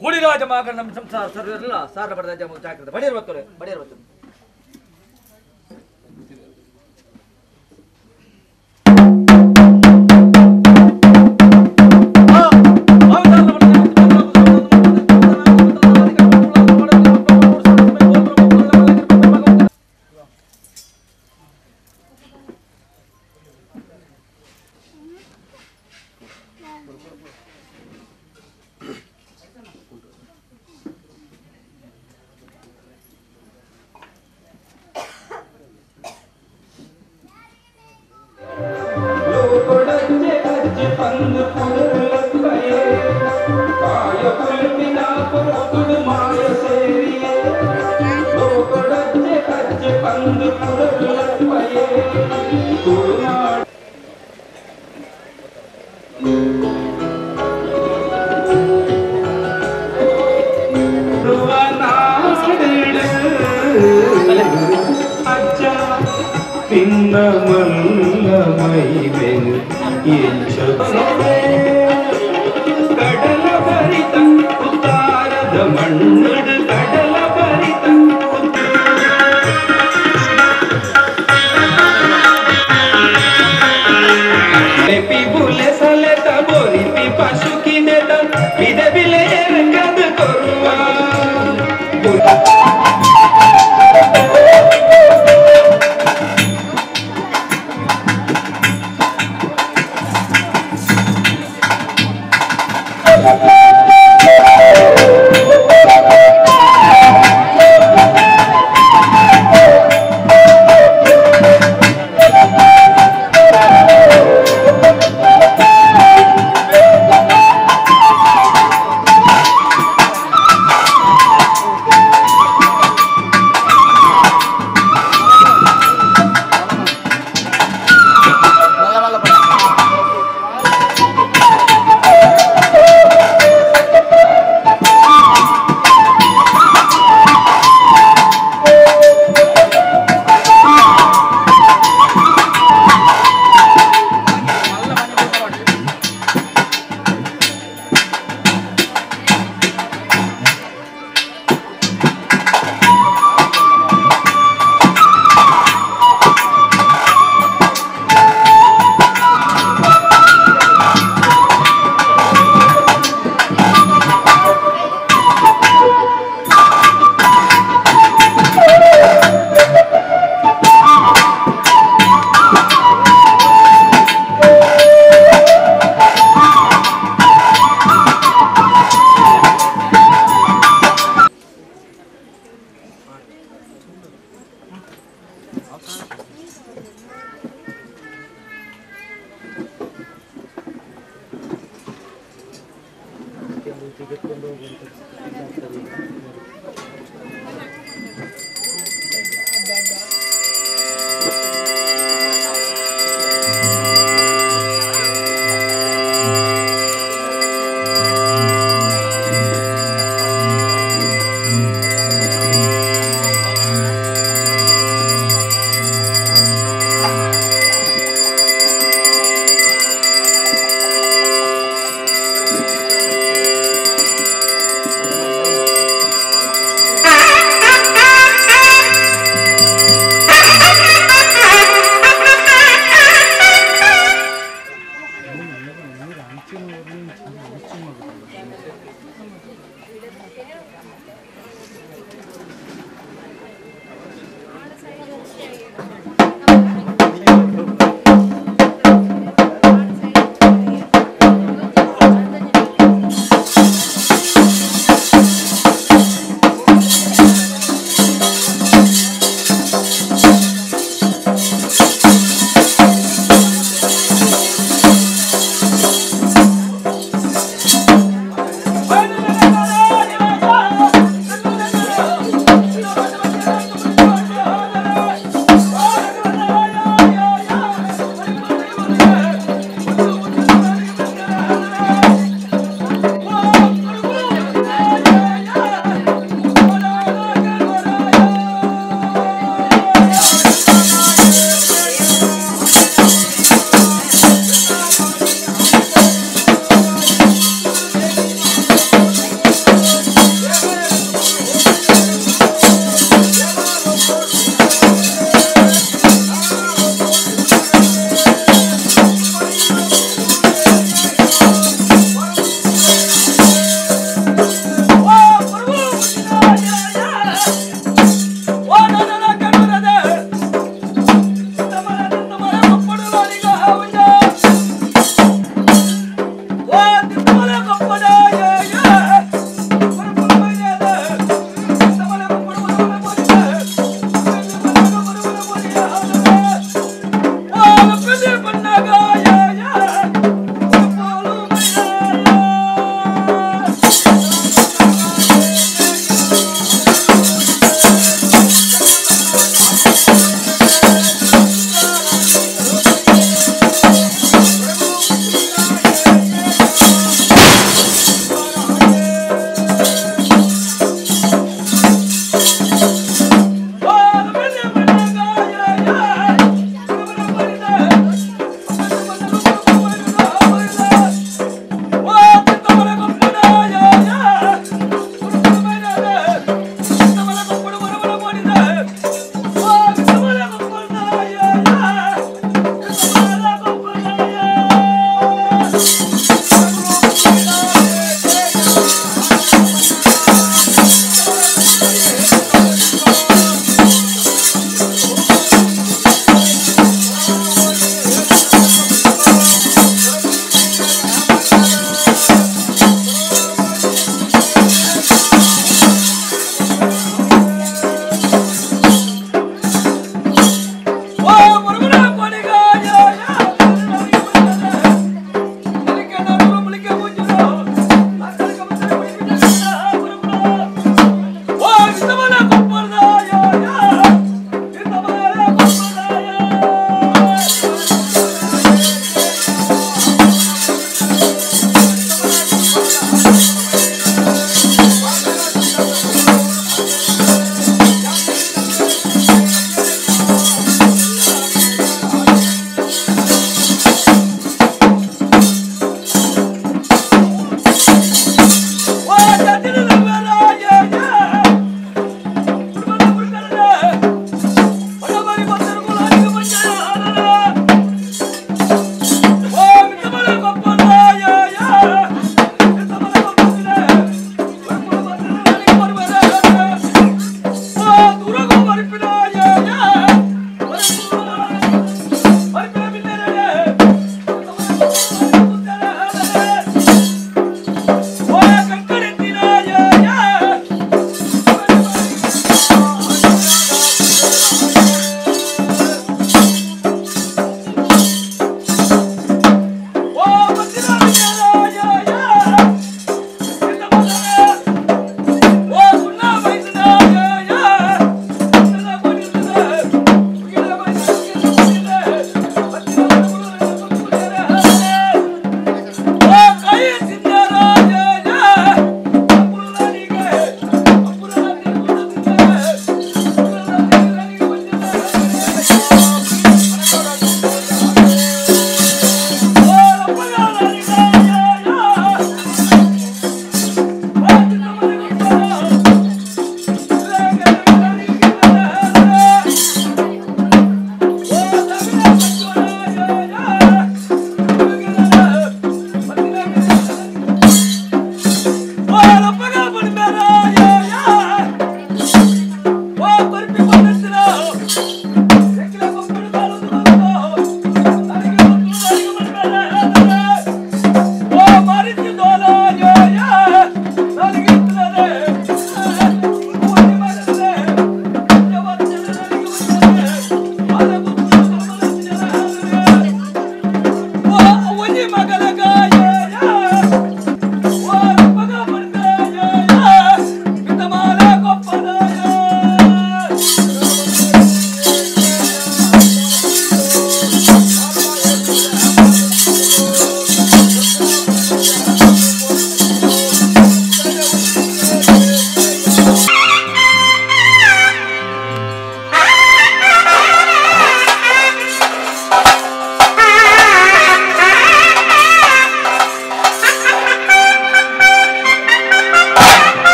ಕೋಡಿರಾಜ ಮಗ ನಮ್ಮ ಸಂಸಾರ ಸರ್ವರೆಲ್ಲ ಸಾರ ಬಡದ ಜಮ ಜಾಗ್ರತೆ ಬಡಿಯರ್ ಬರ್ತದೆ ಬಡಿಯರ್ ಬರ್ತದೆ. Thank you.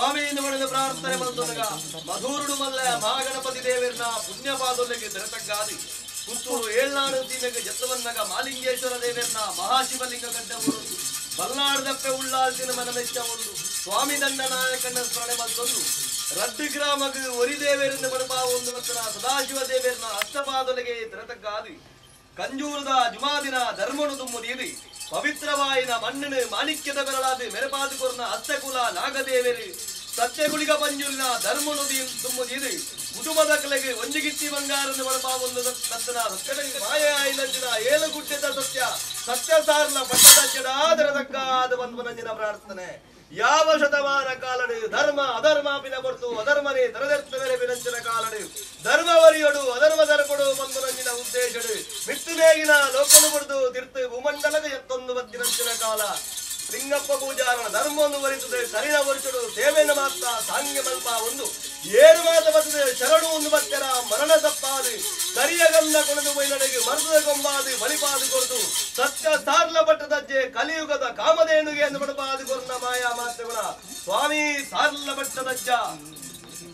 ಸ್ವಾಮಿಯಿಂದ ಪಡೆದ ಪ್ರಾರ್ಥನೆ ಮಲ್ತೊನಗ ಮಧೂರುಡು ಮಲ್ಲ ಮಹಾಗಣಪತಿ ದೇವರನ ಪುಣ್ಯಪಾದೊಲ್ಲಿಗೆ ದೊರೆತಗ್ಗಾದಿ ಪುತ್ತೂರು ಏಳ್ನಾಡು ಸೀಮೆಗೆ ಜತ್ತವನ್ನಗ ಮಾಲಿಂಗೇಶ್ವರ ದೇವರನ ಮಹಾಶಿವಲಿಂಗ ಗಡ್ಡ ಬಲ್ನಾಡದಪ್ಪೆ ಉಳ್ಳಾಲ್ತಿನ ಮನಮೆಚ್ಚ ಒಂದು ಸ್ವಾಮಿ ದಂಡನಾಯಕನ ಸ್ಮರಣೆ ಮಲ್ತೊಂದು ರಡ್ಡು ಗ್ರಾಮಕ್ಕೆ ಒರಿ ದೇವರಿಂದ ಬಡಪಾ ಒಂದು ಮತ್ತನ ಸದಾಶಿವ ದೇವರನ ಅಷ್ಟಪಾದೊಲೆಗೆ ದೊರೆತಗ್ಗಾದಿ ಕಂಜೂರದ ಜುಮಾದಿನ ಧರ್ಮನು ತುಮ್ಮುದೀರಿ ಪವಿತ್ರವಾಯಿನ ಮಣ್ಣನು ಮಾಣಿಕ್ಯದ ಬೆರಳಾದ ಮೆರಪಾದು ಕೊರ್ನ ಅಷ್ಟಕುಲ ನಾಗದೇವರು ಸತ್ಯಗುಳಿಗ ಪಂಜುರಿನ ಧರ್ಮನು ತುಮ್ಮುದೀರಿ ಕುಟುಂಬದ ಕಲೆಗೆ ಒಂಜಿಗಿತ್ತಿ ಬಂಗಾರನ ಬಡಪಾ ಒಂದು ತತ್ತನ ಸತ್ಯಗಳಿಗೆ ಮಾಯ ಐಲಂಜಿನ ಏಳು ಗುಡ್ಡದ ಸತ್ಯ ಸತ್ಯ ಸಾರ್ಲ ಪಟ್ಟದ ಜಡಾದರದಕ್ಕಾದ ಬಂದ್ವನಂಜಿನ ಪ್ರಾರ್ಥನೆ ಯಾವ ಶತಮಾನ ಕಾಲಡು ಧರ್ಮ ಅಧರ್ಮ ಪಿನ ಕೊಡ್ತು ಅಧರ್ಮನೇ ತರದರ್ತವರೆ ವಿನಂಚಿನ ಕಾಲಡು ಧರ್ಮವರಿಯೊಡು ಅಧರ್ಮ ಧರ್ಮಡು ಬಂದು ಉದ್ದೇಶಡು ಮಿತ್ತುನೇಗಿನ ಲೋಕನು ಕೊಡ್ದು ತಿರ್ತು ಭೂಮಂಡಲದ ಎತ್ತೊಂದು ಬತ್ತಿನಂಚಿನ ಕಾಲ ಲಿಂಗಪ್ಪ ಪೂಜಾರನ ಧರ್ಮವನ್ನು ವರಿಸುತ್ತದೆ ಸರಿನ ವರಿಸುಡು ಸೇವೆಯನ್ನು ಮಾತ್ರ ಸಾಂಗ್ಯ ಮಲ್ಪ ಒಂದು ಏರು ಮಾತ ಬರ್ತದೆ ಶರಣು ಒಂದು ಬತ್ತರ ಮರಣ ತಪ್ಪಾದು ಕರಿಯ ಗಂಧ ಕೊಣದು ಮೈನಡೆಗೆ ಮರುದ ಕೊಂಬಾದು ಬಲಿಪಾದು ಕೊರದು ಸತ್ಯ ಸಾರ್ಲ ಭಟ್ಟದಜ್ಜೆ ಕಲಿಯುಗದ ಕಾಮಧೇನುಗೆ ಎಂದು ಬಡಪಾದು ಕೊರ್ನ ಮಾಯಾ ಮಾತುಗಳ ಸ್ವಾಮಿ ಸಾರ್ಲ ಭಟ್ಟದಜ್ಜ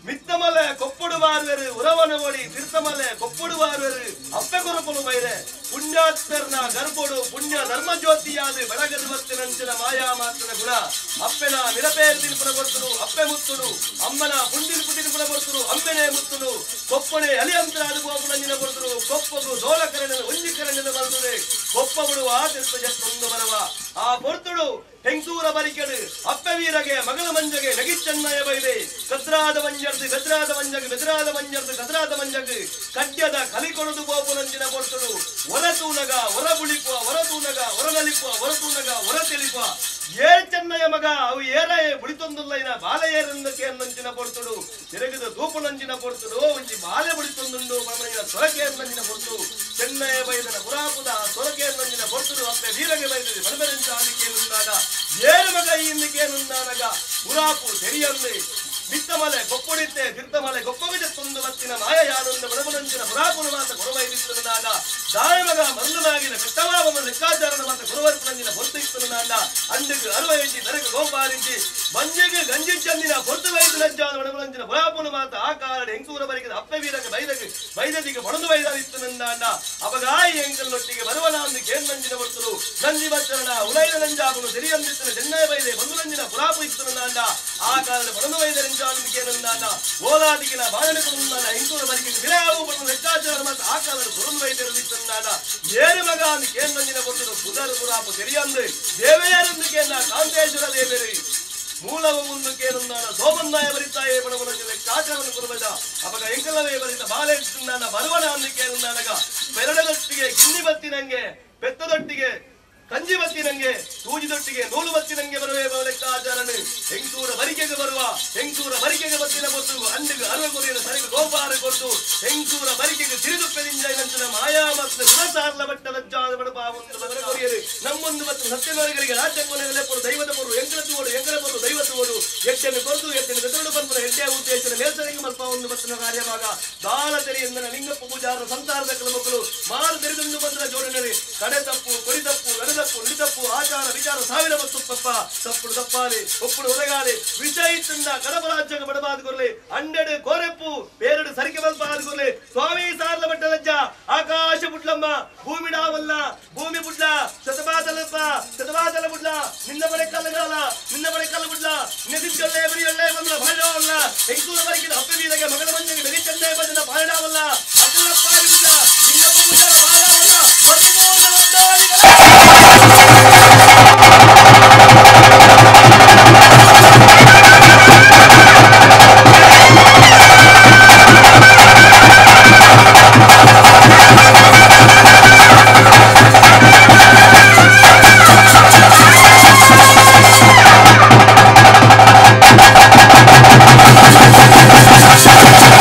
ಮಿತ್ತಮಲೆ ಕೊಪ್ಪುಡು ಬಾರ್ವೆರು ಉರವನ ಓಡಿ ತಿರ್ತಮಲೆ ಕೊಪ್ಪುಡು ಬಾರ್ವೆರು ಅಪ್ಪೆ ಗುರುಪುಲು ಬೈರೆ ಪುಣ್ಯಾತ್ಮರ್ನ ಗರ್ಭೋಡು ಪುಣ್ಯ ಧರ್ಮ ಜ್ಯೋತಿಯಾದ ಬೆಳಗದು ಬತ್ತಿನಂಚಿನ ಮಾಯಾ ಮಾತನ ಗುಣ ಅಪ್ಪೆನ ನಿರಪೇರ್ ತಿರುಪುರ ಕೊರ್ತರು ಅಪ್ಪೆ ಮುತ್ತುಡು ಅಮ್ಮನ ಪುಂಡಿಲ್ ಪುಟಿನ ಕೊರ್ತರು ಅಮ್ಮೆನೆ ಮುತ್ತುಡು ಕೊಪ್ಪಣೆ ಅಲಿಯಂತರ ಗೋಪುರಂಜಿನ ಕೊರ್ತರು ಕೊಪ್ಪಗು ದೋಳಕರಣ ಒಂಜಿಕರಣಿನ ಬರ್ತದೆ ಕೊಪ್ಪ ಬಿಡುವ ತಿರ್ತ ಜತ್ತೊಂದು ಬರವ ಆ ಪೊರ್ತುಡು ಹೆಂಗಸೂರ ಬರಿಕೆಡು ಅಪ್ಪೆ ವೀರಗೆ ಮಗಳ ಮಂಜಗೆ ನಗಿಚ್ಚನ್ನಯ ಬೈದೆ ಕದ್ರಾದ ಮಂಜರ್ದು ಬೆದ್ರಾದ ಮಂಜಗ್ ಬೆದ್ರಾದ ಮಂಜರ್ದು ಕದ್ರಾದ ಮಂಜಗ್ ಕಡ್ಯದ ಕಲಿಕೊಣದು ಗೋಪುರಂಜಿನ ಕೊರ್ತುಡು ಹೊರತೂನಗ ಹೊರ ಬುಳಿಪುವ ಹೊರತೂನಗ ಹೊರನಲಿಪುವ ಹೊರತೂನಗ ಹೊರ ತಿಳಿಪುವ ಏಳ್ ಚೆನ್ನಯ ಮಗ ಅವು ಏರಯೇ ಬುಳಿತೊಂದುಲ್ಲೈನ ಬಾಲೆಯೇರಂದಕ್ಕೆ ಅನ್ನಂಚಿನ ಪೊರ್ತುಡು ತಿರುಗಿದ ತೂಪುನಂಚಿನ ಪೊರ್ತುಡು ಒಂಜಿ ಬಾಲೆ ಬುಳಿತೊಂದುಂಡು ಪರಮನಿನ ಸೊರಕೆ ಅನ್ನಂಚಿನ ಪೊರ್ತು ಚೆನ್ನಯ ಬೈದನ ಪುರಾಪುದ ಸೊರಕೆ ಅನ್ನಂಚಿನ ಪೊರ್ತುಡು ಅಪ್ಪೆ ವೀರಗೆ ಬೈದದೆ ಬಡಬರೆಂಚ ಆದಿಕೇನುಂದಾಗ ಏರು ಮಗ ಇಂದಿಕೇನುಂದಾನಗ ಪುರಾಪು ತೆರಿಯಂದೆ ಮಿತ್ತಮಲೆ ಕೊಪ್ಪುಡಿತ್ತೆ ತಿರ್ತಮಲೆ ಗೊಪ್ಪವಿದೆ ತೊಂದು ಬತ್ತಿನ ಮಾಯ ಯಾರೊಂದು ಬಡಬನಂಚಿನ ಪುರಾಪುನ ಮಾತ ಕೊರವೈದಿತ್ತುನಾದ ದಾಯಮಗ ಮರುನಾಗಿನ ಕಟ್ಟವಾವನ ಲೆಕ್ಕಾಚಾರನ ಮಾತ ಕೊರವರ್ಪನಂಜಿನ ಪೊರ್ತು ಇತ್ತುನಾದ ಅಂಡುಗು ಅರವೈಜಿ ದರಗ ಗೋಪಾಲಿಂಜಿ ಮಂಜಿಗೆ ಗಂಜಿ ಚಂದಿನ ಪೊರ್ತು ವೈದು ಲಜ್ಜಾದ ಬಡಬನಂಚಿನ ಪುರಾಪುನ ಮಾತ ಆ ಕಾರಣ ಹೆಂಗಸೂರ ಬರಿಕದ ಅಪ್ಪೆ ವೀರಗ ಬೈದಗ ಬೈದದಿಗೆ ಬಡದು ಬೈದಾದಿತ್ತುನಂದಾಂಡ ಅಪಗಾಯಿ ಎಂಕಲ್ನೊಟ್ಟಿಗೆ ಬರುವನ ಅಂದು ಕೇಂದ್ರಂಜಿನ ಪೊರ್ತುರು ನಂಜಿ ಬಚ್ಚರಣ ಉಲೈದ ನಂಜಾಪುನು ತೆರಿಯಂದಿತ್ತನ ಚೆನ್ನೈ ಬೈದೆ ಬಂದು ನಂಜಿನ ಪುರಾಪು ಇತ್ತುನಂದಾಂಡ ಆ ಕಾರಣ ಬಡದು ವೈದರೆಂಜ ಓಲಾದಿಗಿನ ಬಾಣನೆ ಹಿಂದೂರ ಬರಿಕೆ ವಿರಾವು ಬಣ್ಣ ಲೆಕ್ಕಾಚಾರ ಮತ್ತು ಆ ಕಾಲದ ಗುರುನ್ ವೈದ್ಯರಲ್ಲಿತ್ತನ್ನಾಡ ಏರು ಮಗ ಅಂದು ಕೇಂದ್ರಂಜಿನ ಕೊಟ್ಟರು ಪುದರ್ ಪುರಾಪು ತೆರಿಯಂದು ದೇವೆಯರಂದು ಕೇಂದ್ರ ಕಾಂತೇಶ್ವರ ದೇವರು ಮೂಲವ ಮುಂದು ಕೇನುಂದಾನ ಸೋಮನ್ನಾಯ ಬರಿತಾಯೇ ಬಣವನ ಲೆಕ್ಕಾಚಾರವನ್ನು ಕುರುಬದ ಅಪಗ ಎಂಕಲವೇ ಬರಿತ ಬಾಲೆ ಬರುವನ ಅಂದು ಕೇನುಂದಾನಗ ಬೆರಡದೊಟ್ಟಿಗೆ ಕಿನ್ನಿ ಬತ್ತಿ ನಂಗೆ ಪೆತ್ತದೊಟ್ಟಿಗೆ ಕಂಜಿ ಬತ್ತಿ ನಂಗೆ ಸೂಜಿದೊಟ್ಟಿಗೆ ನೂಲು ಬತ್ತಿ ನಂಗೆ ಬರುವೆ ಲೆಕ್ಕಾಚಾರನು ಹೆಂಗಸೂರ ಬರಿಕೆಗೆ ಬರುವ ಹೆಂಗಸೂರ ಬರಿಕೆಗೆ ಬತ್ತಿನ ಕೊಟ್ಟು ಅಂಡಿಗೆ ಅರುವ ಕೊರಿಯನ ಸರಿಗೆ ಗೋಪಾರ ಕೊಟ್ಟು ಹೆಂಗಸೂರ ಬರಿಕೆಗೆ ಸಿರಿದುಪ್ಪೆದಿಂದ ನಂಚಿನ ಮಾಯಾ ಮತ್ತು ಗುಣಸಾರ್ಲ ಬಟ್ಟ ಲಜ್ಜಾದ ಬಡಪ ಒಂದು ಬದಲ ಕೊರಿಯರು ನಮ್ಮೊಂದು ಮತ್ತು ಸತ್ಯನವರಿಗೆ ರಾಜ್ಯ ಕೊಡು ದೈವದ ಕೊರು ಎಂಕಲ ತೋಡು ಎಂಕಲ ಕೊರು ದೈವ ತೋಡು ಎಟ್ಟೆನ್ನು ಕೊರದು ಎಟ್ಟೆನ್ನು ಬೆದರುಡು ಬಂಪುರ ಎಟ್ಟೆ ಉದ್ದೇಶನ ಮೇಲ್ಸರಿಗೆ ಮಲ್ಪ ಒಂದು ಮತ್ತಿನ ಕಾರ್ಯಭಾಗ ದಾಲ ತೆರೆಯಂದನ ಲಿಂಗಪ್ಪ ಪೂಜಾರನ ಸಂಸಾರದ ಕೆಲ ಮಕ್ಕಳು ಮಾರು ತೆರೆದುಂಡು ಬಂದ ಜೋಡಣೆ ಕಡೆ ತಪ್ಪು ಕೊಡಿ ತಪ್ಪು ನಡೆ ತಪ್ಪು ನುಡಿ ತಪ್ಪು ಆಚಾರ ವಿಚಾರ ಸಾವಿರ ಮತ್ತು ತಪ್ಪ ತಪ್ಪುಡು ತಪ್ಪಾಲಿ ಒಪ್ಪುಡು ಒದಗಾಲಿ ವಿಷಯ ಕಡಪ ರಾಜ್ಯಕ್ಕೆ ಬಡಬಾದ ಕೊರ್ಲಿ ಅಂಡೆಡು ಕೋರೆಪ್ಪು ಬೇರೆಡು ಸರಿಗೆ ಬಲ್ಪಾದ ಕೊರ್ಲಿ ಸ್ವಾಮಿ ಸಾರ್ಲ ಬಟ್ಟಲಜ್ಜ ಆಕಾಶ ಬುಡ್ಲಮ್ಮ ಭೂಮಿ ಡಾವಲ್ಲ ಭೂಮಿ ಬುಡ್ಲ ಶತಪಾದಲಪ್ಪ ಶತಪಾದಲ ಬುಡ್ಲ ನಿನ್ನ ಬಡೆ ಕಲ್ಲಗಾಲ ನಿನ್ನ ಬಡೆ ಕಲ್ಲ ಬುಡ್ಲ ನಿನ್ನೆ ಬರಿಯೊಳ್ಳೆ ಬಂದ ಭಾಂಡವಲ್ಲ ಹೆಂಗಸೂರ ಬರಿಕಿದ ಹಪ್ಪೆ ಬೀರಗೆ ಮಗಳ ಮಂಜಗೆ ಬೆಗಿ ಚಂದೆ ಬಂದ ಭಾಂಡವಲ್ಲ ಅಕ್ಕಲಪ್ಪಾರಿ ಬುಡ್ಲ ನಿನ್ನಪ್ಪ ಪೂಜಾರ ಭಾಂಡವಲ್ಲ ಪರಿಪೂರ್ಣ ವಂದಾಳಿಗಳ Thank you.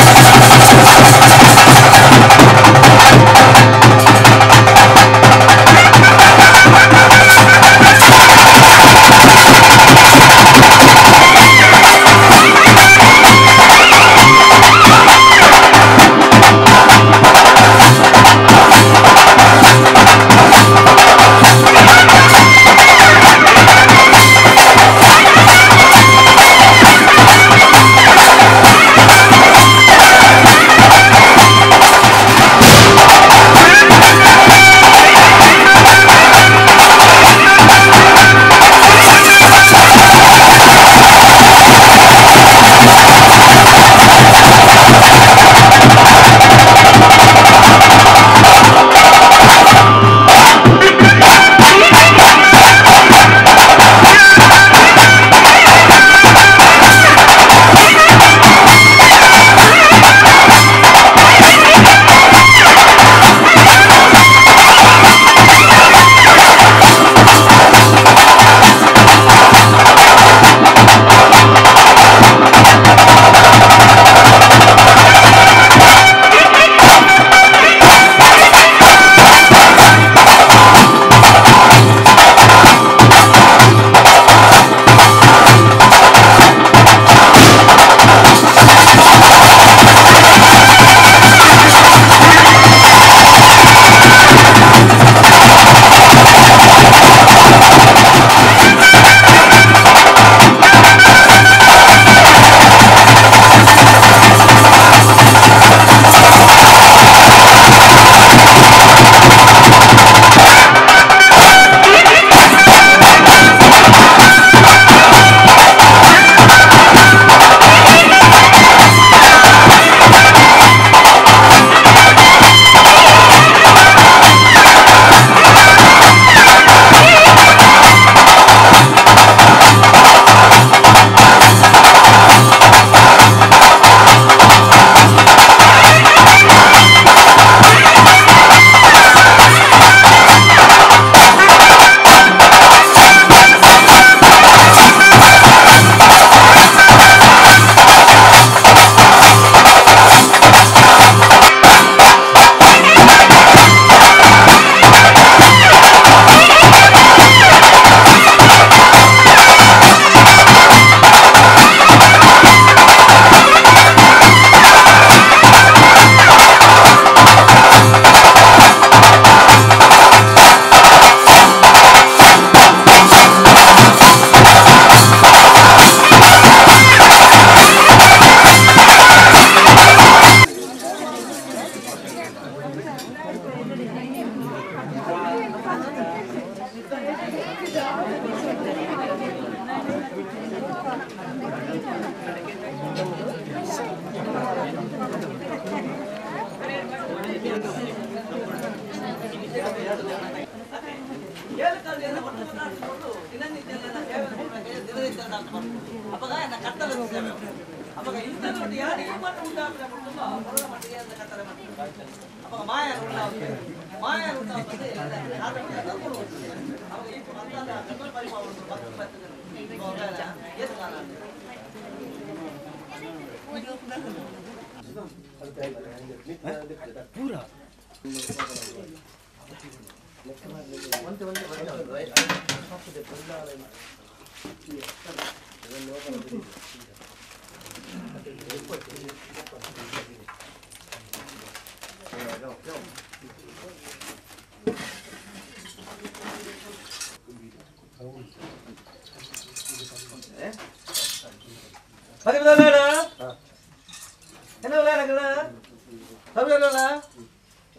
ಅಪಗ ಎನ್ನ ಕತ್ತಲ ಸೇವೆ ಅಪಗ ಇಂತನ ಯಾರು ಈ ಮಟ್ಟ ಉಂಟಾಪನೆ ಪೊರ್ತುಂಡ ಕೊರಲ ಮಟ್ಟಿಗೆ ಎನ್ನ ಕತ್ತಲೆ ಮಟ್ಟ ಅಪಗ ಮಾಯ ಉಂಟಾಪನೆ ಮಾಯ ಉಂಟಾಪನೆ ಅಪಗ ಈ ಮಂತಾದ ಕತ್ತಲ ಪರಿಪಾವ ಭಕ್ತಿ ಬರ್ತದೆ ಏತ್ ಕಾಲ ಪೂರಾ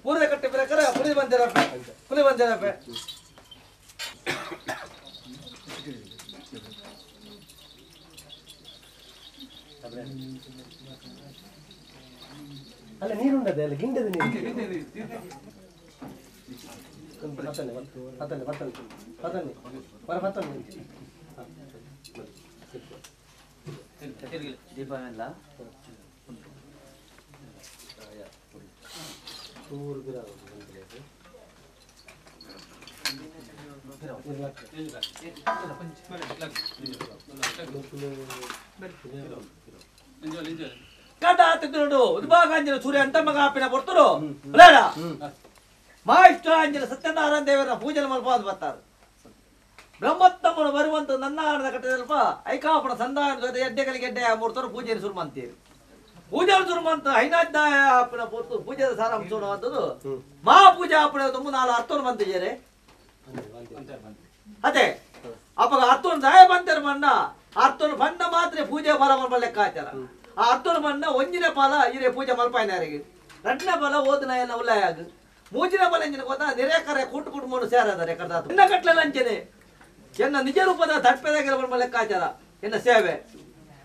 ಪೂರ್ವ ಕಟ್ಟೆ ಪ್ರಕಾರ ಪುಲಿ ಬಂದಿರಪ್ಪ ಪುಲಿ ಬಂದಿರಪ್ಪ ಅಲ್ಲ ನೀರುಂಡದೆ ಅಲ್ಲ ಗಿಂಡದ ನೀರು ಪತ್ತನೆ ಪತ್ತನೆ ಪತ್ತನೆ ಪತ್ತನೆ ಹೊರ ಪತ್ತನೆ ದೀಪ ಎಲ್ಲ ಉದ್ಭಾಗಾಂಜನ ಸೂರ್ಯ ಅಂತ ಮಗ ಅಪ್ಪಿನ ಪೊರ್ತರು ಮಾ ಇಷ್ಟಾಂಜನ ಸತ್ಯನಾರಾಯಣ ದೇವರ ಪೂಜೆ ಮಲ್ಪಾದ ಬರ್ತಾರೆ ಬ್ರಹ್ಮೋತ್ತಮನು ಬರುವಂತ ನನ್ನ ಆನದ ಕಟ್ಟದಲ್ಪ ಐಕಾಪಣ ಸಂಧಾನ ಜೊತೆ ಎಡ್ಡೆಗಳಿಗೆ ಎಡ್ಡೆ ಮೂರ್ತರು ಪೂಜೆಯನ್ನು ಶುರು ಮಾಡ್ತೀರಿ ಪೂಜೆ ಶುರು ಅಂತ ಐನಾಧ್ಯಾಯ ಅಪ್ಪನ ಪೊರ್ತು ಪೂಜೆದ ಸಾರಾಂಶ ಅನ್ನುವಂಥದ್ದು ಮಹಾ ಪೂಜೆ ಅಪ್ಪನ ತುಂಬ ನಾಲ್ ಅರ್ಥವನ್ನು ಬಂತಿದ್ದಾರೆ ಅದೇ ಅಪ್ಪ ಅರ್ಥವನ್ನು ದಾಯ ಬಂತಾರೆ ಮಣ್ಣ ಅರ್ಥವನ್ನು ಬಣ್ಣ ಮಾತ್ರ ಪೂಜೆ ಫಲ ಮಲ್ಪ ಲೆಕ್ಕಾಚಾರ ಆ ಅರ್ಥವನ್ನು ಬಣ್ಣ ಒಂಜಿನ ಫಲ ಇರೇ ಪೂಜೆ ಮಲ್ಪಾಯಿನಾರಿಗೆ ರಡ್ನ ಫಲ ಓದನ ಎಲ್ಲ ಉಲ್ಲಾಯಾಗ ಮೂಜಿನ ಫಲ ಎಂಜಿನ ಗೊತ್ತಾ ನಿರೇಕರೆ ಕೂಟು ಕುಟುಂಬವನ್ನು ಸೇರದಾರೆ ಕರ್ದಾತು ಎನ್ನ ಕಟ್ಲೆಲ್ಲ ಅಂಚನೆ ಎನ್ನ ನಿಜ ರೂಪದ ತಟ್ಪೆದಾಗಿರೋ ಬಣ್ಣ ಲೆಕ್ಕಾಚಾರ ಎನ್ನ ಸೇವೆ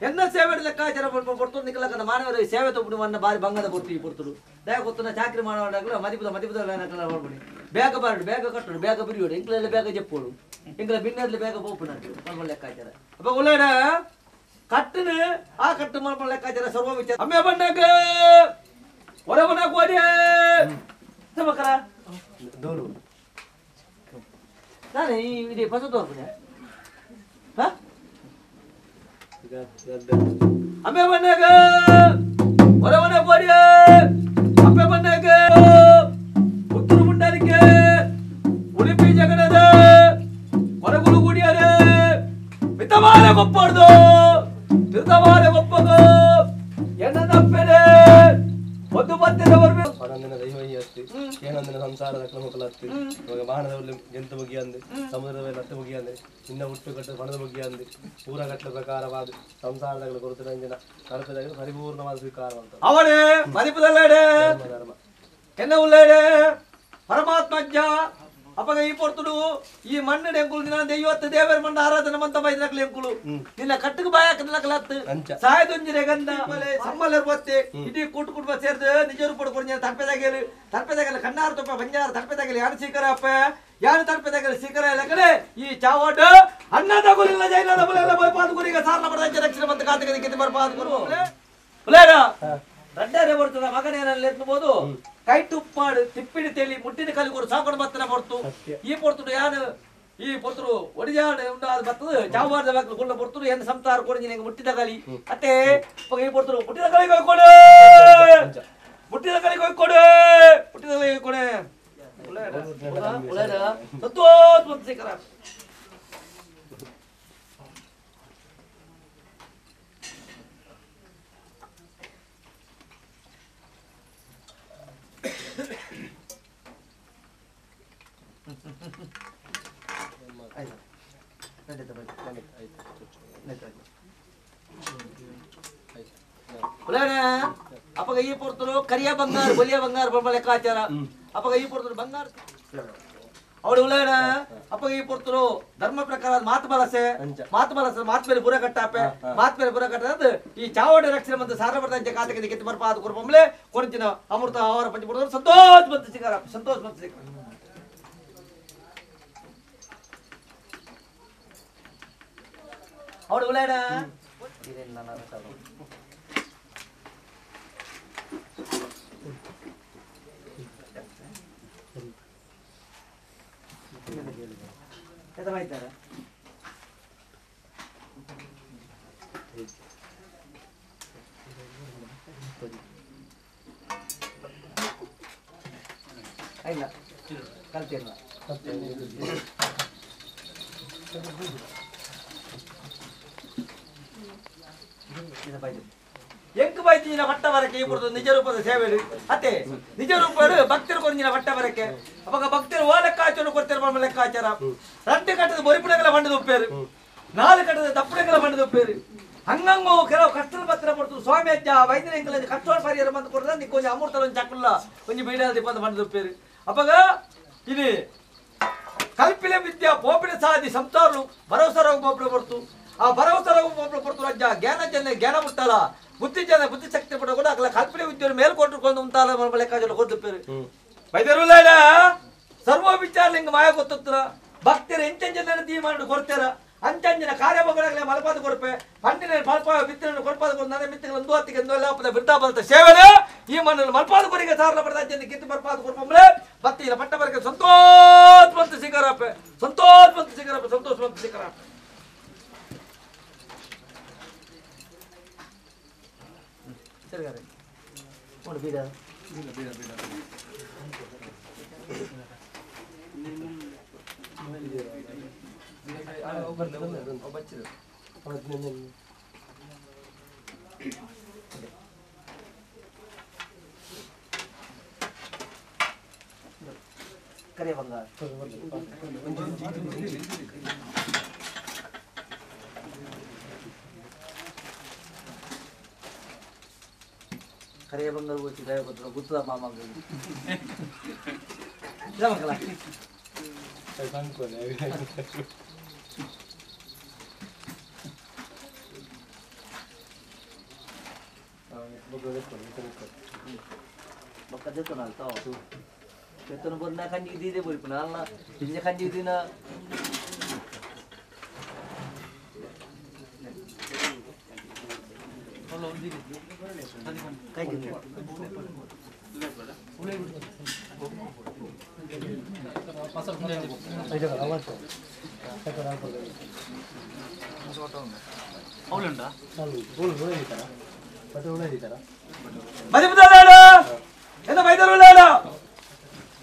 ಎನ್ನ ಸೇವೆ ಲೆಕ್ಕಾಚಾರ ಪೊರ್ತರು ನಿಕ್ಕಲಕ್ಕಂದ ಮಾನವರು ಸೇವೆ ತೊಪ್ಪು ಮನ್ನ ಬಾರಿ ಬಂಗದ ಪೊರ್ತು ಈ ಪೊರ್ತರು ದಯ ಗೊತ್ತನ ಚಾಕ್ರಿ ಮಾಡೋಡಾಗಲ ಮದಿಪದ ಮದಿಪದ ಮಾಡ್ಬಿಡಿ ಬೇಗ ಬಾರಡು ಬೇಗ ಕಟ್ಟಡು ಬೇಗ ಬಿರಿಯೋಡು ಇಂಕ್ಲೆಲ್ಲ ಬೇಗ ಜಪ್ಪೋಡು ಇಂಕ್ಲ ಬಿನ್ನರ್ಲಿ ಬೇಗ ಪೋಪು ನಟ್ಟು ಮಲ್ಪ ಲೆಕ್ಕಾಚಾರ ಅಪ್ಪ ಉಳ್ಳಾಡ ಕಟ್ಟನು ಆ ಕಟ್ಟು ಮಲ್ಪ ಲೆಕ್ಕಾಚಾರ ಸರ್ವ ವಿಚಾರ ಅಮ್ಮೆ ಬಣ್ಣಗ ಹೊರಬನ ಕೋಡಿ ಮಕ್ಕಳ ದೋರು ನಾನು ಈ ಇಡೀ ಪಸ ತೋರ್ಪುನೆ ಹಾ ಅಮ್ಮೆ ಬಣ್ಣಗ ಹೊರವನ ಕೋಡಿ ಅಪ್ಪೆ ಬಣ್ಣಗ ಪುತ್ತೂರು ಮುಂಡಾರಿಕೆ ಉಡುಪಿ ಜಗಣದ ಹೊರಗುಲು ಗುಡಿಯರೆ ಮಿತವಾದ ಗೊಪ್ಪಡ್ದು ತಿರುತವಾದ ಗೊಪ್ಪಗ ಎನ್ನ ತಪ್ಪೆನೆ ಒಂದು ಪತ್ತಿನವರು ಪಡಂದಿನ ದೈವ ಅಸ್ತಿ ಏನಂದಿನ ಸಂಸಾರದ ಕ್ರಮಕಲತ್ತಿ ಇವಾಗ ಬಾಣದ ಜಂತು ಮುಗಿ ಅಂದೆ ಸಮುದ್ರದ ಮೇಲೆ ಲತ್ತೆ ಮುಗಿ ಅಂದೆ ನಿನ್ನ ಹುಟ್ಟು ಕಟ್ಟ ಬಣದ ಮುಗಿ ಅಂದೆ ಪೂರ ಕಟ್ಟಲ ಪ್ರಕಾರವಾದ ಸಂಸಾರದಾಗ ಗುರುತಿನ ಕಡಪದಾಗ ಪರಿಪೂರ್ಣವಾದ ಸ್ವೀಕಾರವಂತ ಅವನೇ ಮದಿಪದಲ್ಲೇಡೆ ಧರ್ಮ ಎನ್ನ ಉಳ್ಳೇಡೆ ಪರಮಾತ್ಮಜ್ಜ ಅಪಗ ಈ ಪೊರ್ತುಡು ಈ ಮಣ್ಣು ಎಂಕುಲು ನಿನ್ನ ದೈವತ್ತು ದೇವರ ಮಣ್ಣ ಆರಾಧನೆ ಮಂತ ಬೈದನಕ್ಲೆ ಎಂಕುಲು ನಿನ್ನ ಕಟ್ಟುకు ಬಾಯಕನಕ್ಲತ್ತು ಸಾಯದೊಂಜಿರೆ ಗಂಧ ಸಮ್ಮಲರ್ ಬತ್ತೆ ಇಡೀ ಕೂಟು ಕುಟುಂಬ ಸೇರ್ದು ನಿಜ ರೂಪಡು ಕೊಡ್ಜ ತರ್ಪೆದಾಗಲಿ ತರ್ಪೆದಾಗಲಿ ಕಣ್ಣಾರ ತೊಪ್ಪ ಬಂಜಾರ ತರ್ಪೆದಾಗಲಿ ಯಾರು ಸೀಕರ ಅಪ್ಪ ಯಾರು ತರ್ಪೆದಾಗಲಿ ಸೀಕರ ಇಲ್ಲ ಕಡೆ ಈ ಚಾವಾಟ ಅನ್ನದ ಗುರಿಲ್ಲ ಜೈಲದ ಬಲೆಲ್ಲ ಬೈಪಾದ ಗುರಿಗೆ ಸಾರ್ಲ ಬಡದ ರಕ್ಷಣೆ ಮತ್ತು ಕಾತಕ ಕಿತ್ತು ಬರ್ಪಾದ ಗುರು ಉಲೇರ ರಡ್ಡಾರೆ ಬರ್ತದ ಮಗನೇನಲ್ಲಿ ಎತ್ತಬಹುದು ಕೈ ತುಪ್ಪಾಡು ತಿಪ್ಪಿಡಿ ತೇಲಿ ಮುಟ್ಟಿನ ಕಲಿಗೋರು ಸಾಕೊಂಡು ಬತ್ತನ ಪೊರ್ತು ಈ ಪೊರ್ತುಡು ಯಾನು ಈ ಪೊರ್ತರು ಒಡಿಜಾಡು ಉಂಡಾದ ಬತ್ತದ ಚಾವಾರದ ಬಾಕ್ಲು ಗುಳ್ಳ ಪೊರ್ತರು ಏನು ಸಂಸಾರ ಕೊಡಿ ನಿನಗೆ ಮುಟ್ಟಿದ ಕಲಿ ಅತ್ತೆ ಈ ಪೊರ್ತರು ಮುಟ್ಟಿದ ಕಲಿ ಕೊಯ್ಕೊಡು ಮುಟ್ಟಿದ ಕಲಿ ಕೊಯ್ಕೊಡು ಮುಟ್ಟಿದ ಕಲಿ ಕೊಯ್ಕೊಡೆ ಸಂತೋಷ ಅಪ್ಪಗ ಈ ಪೊರ್ತರು ಕರಿಯ ಬಂಗಾರ ಬಲಿಯ ಬಂಗಾರ ಬೊಮ್ಮ ಲೆಕ್ಕಾಚಾರ ಅಪ್ಪಗ ಈ ಪೊರ್ತರು ಬಂಗಾರ ಅವಳು ಉಳ್ಳೇಣ ಅಪ್ಪಗ ಈ ಪೊರ್ತರು ಧರ್ಮ ಪ್ರಕಾರ ಮಾತು ಬಲಸೆ ಮಾತು ಬಲಸೆ ಮಾತು ಮೇಲೆ ಬುರ ಕಟ್ಟಾಪೆ ಮಾತು ಮೇಲೆ ಬುರ ಕಟ್ಟದ ಈ ಚಾವಡಿ ರಕ್ಷಣೆ ಮತ್ತು ಸಾರಬರ್ದಂಚೆ ಕಾತಕ ಕಿತ್ತು ಬರ್ಪಾದ ಕುರುಪಂಬ್ಲೆ ಕೊರಂಚಿನ ಅಮೃತ ಆಹಾರ ಪಂಚ ಪೊರ್ತರು ಸಂತೋಷ ಬಂತು ಸಿಗಾರ ಸಂತೋಷ ಬಂತು ಸಿಗಾರ ಅವಳು ಉಳ್ಳಾಡ ಎತ್ತ ಇಲ್ಲ ಕಲ್ತಿಲ್ಲ ಎಂಕು ಬೈತಿನ ಬಟ್ಟ ಬರಕ್ಕೆ ಈ ನಿಜ ರೂಪದ ಸೇವೆ ಅತ್ತೆ ನಿಜ ರೂಪ ಭಕ್ತರು ಕೊಂಜಿನ ಬಟ್ಟ ಬರಕ್ಕೆ ಅವಾಗ ಭಕ್ತರು ಓ ಲೆಕ್ಕಾಚಾರ ಕೊಡ್ತಾರೆ ಲೆಕ್ಕಾಚಾರ ರಂಟೆ ಕಟ್ಟದ ಬೊರಿಪುಣಗಳ ಬಂಡದ ಉಪ್ಪೇರು ನಾಲ್ಕು ಕಟ್ಟದ ದಪ್ಪುಣಗಳ ಬಂಡದ ಉಪ್ಪೇರು ಹಂಗಂಗು ಕೆಲವು ಕಷ್ಟದ ಪತ್ರ ಕೊಡ್ತು ಸ್ವಾಮಿ ಅಜ್ಜ ವೈದ್ಯನ ಕಷ್ಟೋಡ್ ಪರಿಹಾರ ಬಂದು ಕೊಡ್ರೆ ನೀ ಕೊಂಚ ಅಮೃತ ಒಂಜಿ ಚಕ್ಕುಲ್ಲ ಒಂಜಿ ಬೀಡಾದ ಬಂದು ಬಂಡದ ಉಪ್ಪೇರು ಅವಾಗ ಇದು ಕಲ್ಪಿನ ವಿದ್ಯಾ ಪೋಪಿನ ಸಾಧಿ ಸಂಸಾರರು ಭರವಸೆ ರೋಗ ಪೋಪಿನ ಕೊಡ್ತು ಆ ಭರವಸೆ ರೋಗ ಪೋಪಿನ ಕೊಡ್ತು ಅಜ್ಜ ಜ್ಞಾನ ಜನ ಜ್ಞಾನ ಮುಟ್ಟಲ್ಲ ಬುದ್ಧಿ ಜನ ಬುದ್ಧಿಶಕ್ತಿ ಪಡ ಕೂಡ ಅಲ್ಲ ಕಲ್ಪಿನ ವಿದ್ಯೆ ಮೇಲ್ಕೊಟ್ಟುಕೊಂಡು ಉಂಟಾಲ ಲೆಕ್ಕಾಚಾರ ಕೊಡ್ತಿಪ್ಪೇರು ವೈದ್ಯರು ಸರ್ವ ವಿಚಾರ ಲಿಂಗ ಮಾಯ ಗೊತ್ತಿರ ಭಕ್ತರ ಎಂಚಂಜನ ತೀರ್ಮಾನ ಕೊಡ್ತಾರ ಅಂಚಂಜನ ಕಾರ್ಯಭಾಗಗಳಾಗಲೇ ಮಲಪಾದ ಕೊರಪೆ ಪಂಡಿನ ಮಲ್ಪ ಮಿತ್ರನ ಕೊರಪಾದ ಕೊಡು ನನ್ನ ಮಿತ್ರಗಳ ಒಂದು ಹೊತ್ತಿಗೆ ಒಂದು ವೃದ್ಧಾಬಲದ ಸೇವನೆ ಈ ಮಣ್ಣಲ್ಲಿ ಮಲ್ಪಾದ ಕೊರಿಗೆ ಸಾರಲ ಪಡೆದ ಅಂಚಂಜನ ಕಿತ್ತು ಮಲ್ಪಾದ ಕೊರಪಂಬ್ರೆ ಭಕ್ತಿಯ ಪಟ್ಟ ಬರಕ್ಕೆ ಸಂತೋಷ ಬಂತು ಸಿಗರಪ್ಪೆ ಸಂತೋಷ ಬಂತು ಸಿಗರಪ್ಪೆ ಸಂತೋಷ ಬಂತು ಸಿಗರಪ್ಪೆ ಸರಿ ನೋಡಿ ಬೀಡ ಬೀಡ ಬೀಡ ಬೀಡ ಕರೆ ಬಂಗಾರ ಕರೆ ಬಂಗಾರ ಗೊತ್ತಿದೆ ಗೊತ್ತಿಲ್ಲ ಗೊತ್ತದ ಮಾಮ ಮಕ್ಕಳ ಬೊಕ್ಕ ಜೆತ್ತನ ಅಲ್ತಾವ ಜೆತ್ತನ ಬೊನ್ನ ಕಂಜಿ ದೀದೆ ಬೊರಿಪುನ ಅಲ್ಲ ಪಿಂಜ ಕಂಜಿ ದಿನ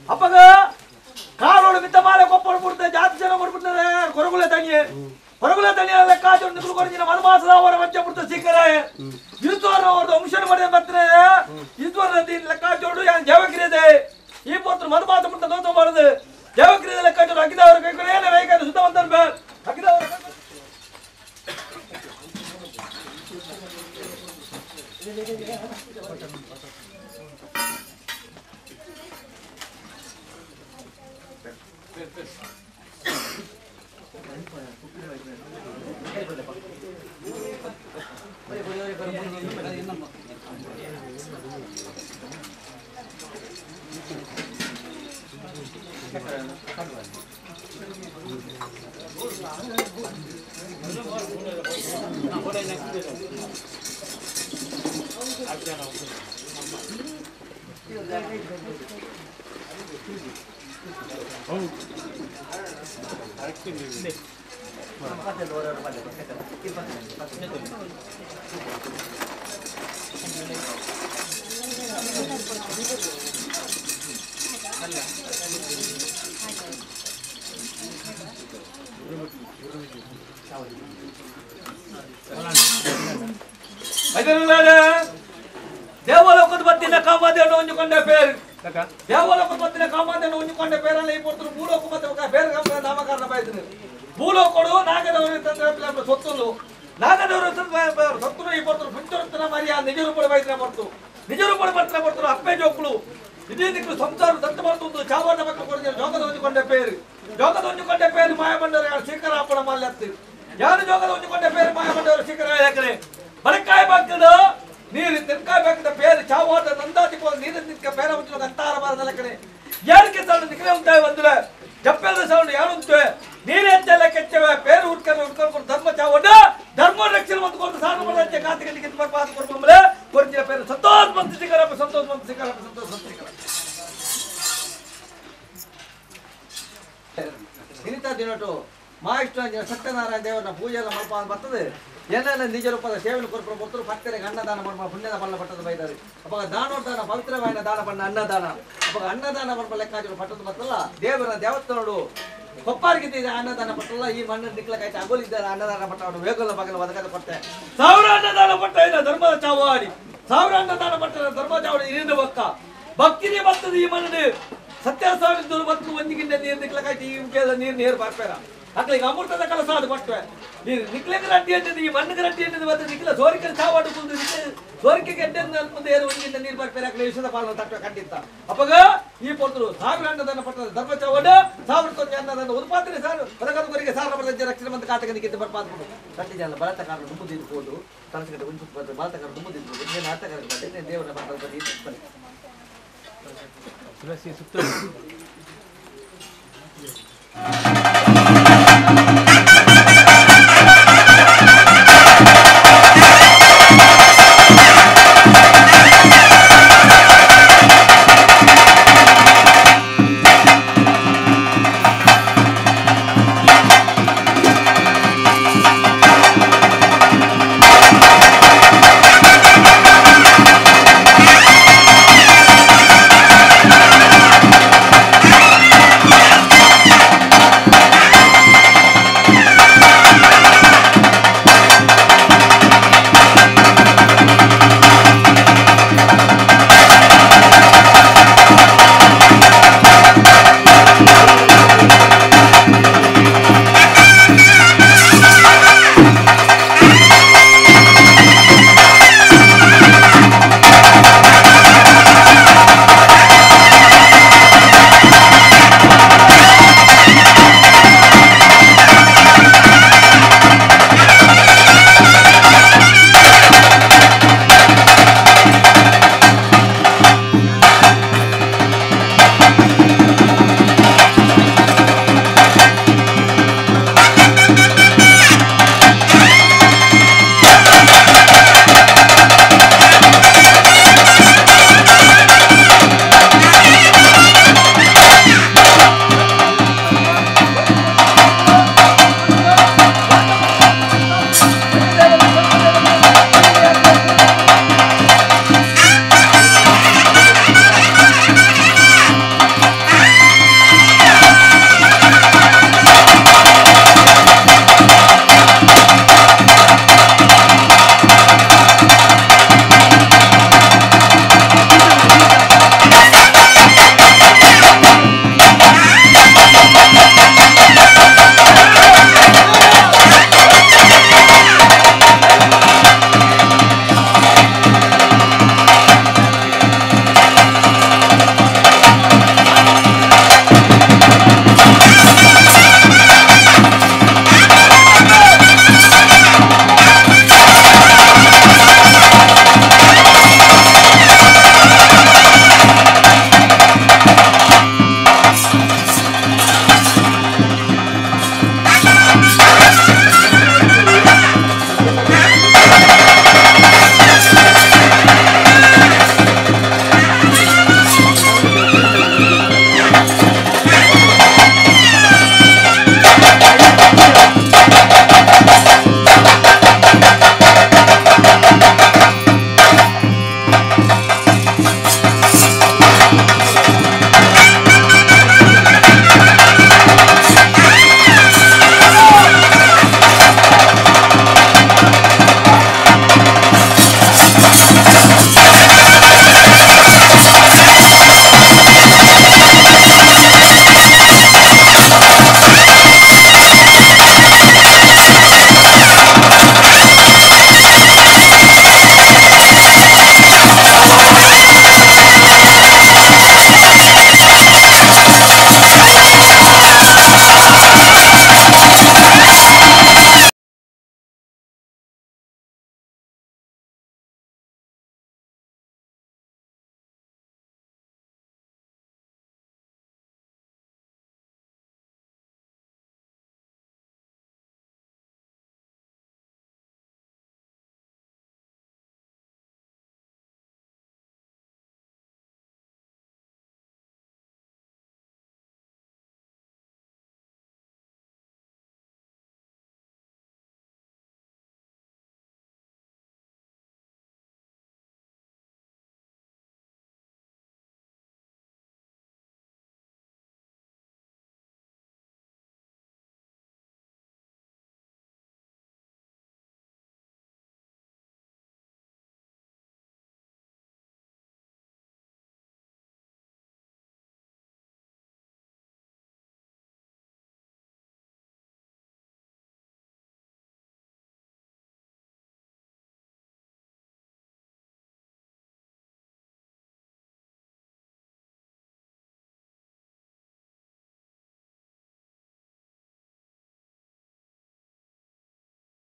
ಅಪ್ಪಗ ಕಾಲೋಡು ಮಿತ್ತ ಮಾಲೆ ಕೊಪ್ಪಳು ಬಿಡ್ತೆ ಜಾತಿ ಜನ ಕೊಡ್ಬಿಡ್ತಾರೆ ಕೊರಗುಲ ತಣಿಯೆ ಕೊರಗುಲ ತಣಿಯ ಲೆಕ್ಕಾಚು ನಿಗುಲು ಕೊರಜಿನ ಮನಮಾಸದ ಅವರ ಮಧ್ಯ ಬಿಡ್ತ ಸಿಕ್ಕರೆ ಇರುತ್ತವರ ಅವ್ರದ್ದು ಅಂಶನ ಮಾಡಿದ ಬರ್ತಾರೆ ಇರುತ್ತವರ ಲೆಕ್ಕಾಚೋಡು ಜವಕ್ರಿಯದೆ ಈ ಪೋತ್ರ ಮನಮಾಸ ಬಿಡ್ತ ದೋತ ಮಾಡುದು ಜವಕ್ರಿಯದ ಲೆಕ್ಕಾಚೋಡು ಹಾಕಿದವರ ಕೈಗಳು ಏನೇ ಬೇಕಾದ್ರೆ ಸುತ್ತ ಬಂದ ಹಾಕಿದವರ ದೇವಲೋಕದ ಬತ್ತಿನ ಕಾಮಾದೇನು ಒಂಜುಕೊಂಡ ಪೇರು ದೇವಲೋಕದ ಬತ್ತಿನ ಕಾಮಾದೇನು ಒಂಜುಕೊಂಡ ಪೇರಲ್ಲ ಈ ಪೊರ್ತರು ಭೂಲೋಕ ಮತ್ತೆ ಬೇರೆ ನಾಮಕರಣ ಬಯಸಿದ್ರು ಭೂಲೋಕಡು ನಾಗದವರು ಸೊತ್ತುಂದು ನಾಗದವರು ಸೊತ್ತುನು ಈ ಪೊರ್ತರು ಪುಂಚರುತ್ತನ ಮರಿಯ ನಿಜ ರೂಪದ ಬಯಸಿನ ಪೊರ್ತು ನಿಜ ರೂಪದ ಬರ್ತಿನ ಪೊರ್ತರು ಅಪ್ಪೆ ಜೋಕುಳು ಇದೇ ದಿಕ್ಕು ಸಂಸಾರ ದತ್ತ ಬರ್ತುಂದು ಚಾವರ್ಣ ಮಕ್ಕಳು ಕೊಡಿದ ಜೋಗದ ಒಂಜುಕೊಂಡ ಪೇರು ಜೋಗದ ಒಂಜುಕೊಂಡ ಪೇರು ಮಾಯಬಂಡವರು ಯಾರು ಶೇಖರ ಅಪ್ಪಣ ಮಲ್ಲತ್ತು ಯಾರು ಜೋಗದ ಒಂಜುಕೊಂಡ ಪೇರು ಮಾಯಬಂಡವರು ಶೇಖರ ಯಾಕರೆ ಬಡಕಾಯಿ ಬಾಕದ ನೀರು ತೆನ್ಕಾಯಿ ಬಾಕದ ಪೇರು ಚಾವಾದ ನಂದಾತಿ ನೀರು ನಿಕ್ಕ ಪೇರ ಮುಚ್ಚಲು ಅಂತಾರ ಬಾರದ ಲಕ್ಕಣೆ ಯಾರಿಗೆ ಸೌಂಡ್ ನಿಕ್ಕಲೆ ಉಂಟಾಯ ಬಂದ್ರೆ ಜಪ್ಪೆದ ಸೌಂಡ್ ಯಾರು ಉಂಟು ನೀರೆಚ್ಚೆಲ್ಲ ಕೆಚ್ಚವೆ ಪೇರು ಉಟ್ಕೊಂಡು ಉಟ್ಕೊಂಡು ಧರ್ಮ ಚಾವಡ ಧರ್ಮ ರಕ್ಷಣೆ ಮತ್ತು ಕೊರತು ಸಾಧು ಮಾಡಿದ ಕಾತಿಗೆ ಬರ್ಪಾದ ಕೊರ್ಪಂಬಲೆ ಕೊರ್ಚಿನ ಪೇರು ಸಂತೋಷ ಮಂತ್ ಶಿಖರಪ್ಪ ಸಂತೋಷ ಮಂತ್ ಶಿಖರಪ್ಪ ಸಂತೋಷ ಮಂತ್ ಶಿಖರ ದಿನಿತ ದಿನಟು ಮಹಾವಿಷ್ಣು ಸತ್ಯನಾರಾಯಣ ದೇವರನ್ನ ಪೂಜೆಲ್ಲ ಮಲ್ಪ ಬರ್ತದೆ ಏನೆಲ್ಲ ನಿಜ ರೂಪದ ಸೇವೆಯನ್ನು ಕೊರಪು ಕೊಡ್ತರು ಭಕ್ತರಿಗೆ ಅನ್ನದಾನ ಮಾಡುವ ಪುಣ್ಯದ ಬಲ್ಲ ಪಟ್ಟದ ಬೈದಾರೆ ಅವಾಗ ದಾನೋದಾನ ಪವಿತ್ರವಾಯಿನ ದಾನ ಬಣ್ಣ ಅನ್ನದಾನ ಅವಾಗ ಅನ್ನದಾನ ಮಾಡುವ ಲೆಕ್ಕಾಚಾರ ಪಟ್ಟದ ಬರ್ತಲ್ಲ ದೇವರ ದೇವಸ್ಥಾನಡು ಕೊಪ್ಪಾರಿಗೆ ಅನ್ನದಾನ ಪಟ್ಟಲ್ಲ ಈ ಮಣ್ಣು ನಿಕ್ಲಕಾಯ್ತು ಅಗೋಲಿದ್ದಾರೆ ಅನ್ನದಾನ ಪಟ್ಟವನ್ನು ವೇಗಲ್ಲ ಬಗಲ ಒದಗದ ಕೊಟ್ಟೆ ಸಾವಿರ ಅನ್ನದಾನ ಪಟ್ಟ ಇಲ್ಲ ಧರ್ಮದ ಚಾವಾಡಿ ಸಾವಿರ ಅನ್ನದಾನ ಪಟ್ಟ ಧರ್ಮ ಚಾವಾಡಿ ಇರಿಂದ ಬಕ್ಕ ಭಕ್ತಿನೇ ಬರ್ತದೆ ಈ ಮಣ್ಣು ಸತ್ಯಸ್ವಾಮಿ ಮತ್ತು ಒಂಜಿಗಿಂಡ ನೀರು ನಿಕ್ಲಕಾಯ್ತು ಈ ಮುಖ್ಯದ ನೀರು ನೀರು ಬರ್ಪೇರ ಅಕ್ಲಿಗೆ ಅಮೃತದ ಕಲಸ ಅದು ಕೊಟ್ಟೆ ನೀರು ನಿಕ್ಲೆಗೆ ರಡ್ಡಿ ಅಂಟದು ಈ ಮಣ್ಣಿಗೆ ರಡ್ಡಿ ಅಂಟದು ಮತ್ತೆ ನಿಕ್ಲ ಸೋರಿಕೆ ಚಾವಾಡು ಕುಂದು ಸೋರಿಕೆ ಗೆಡ್ಡೆ ಮುಂದೆ ಏನು ಒಂಜಿಗಿಂಡ ನೀರು ಬರ್ಪೇರ ಅಕ್ಲೆ ವಿಷದ ಪಾಲನ ತಟ್ಟೆ ಖಂಡಿತ ಅಪ್ಪಗ ಈ ಪೊರ್ತರು ಸಾವಿರ ಅನ್ನದಾನ ಪಟ್ಟದ ಧರ್ಮ ಚಾವಡ ಸಾವಿರ ತೊಂದರೆ ಅನ್ನದಾನ ಉತ್ಪಾದನೆ ಸಾರು ಹೊರಗದವರಿಗೆ ಸಾವಿರ ಬರ್ತದೆ ರಕ್ಷಣೆ ಮತ್ತು ಕಾತಕನಿಗೆ ಬರ್ಪಾದ್ಕೊಂಡು ಕಟ್ಟಿ ಜನ ಬಲತ ಕಾರಣ ದುಂಬುದಿದ್ಕೊಂಡು ತಲಸಗಟ್ಟೆ ಉಂಚು ಬರ್ತದೆ ಬಲತ ಕಾರಣ ದುಂಬುದಿದ್ಕೊಂಡು ನೀನು ಅರ್ಥ ಬರ್ತದೆ ದೇವರ ಬರ್ತದೆ ತುಳಸಿ ಸುತ್ತ.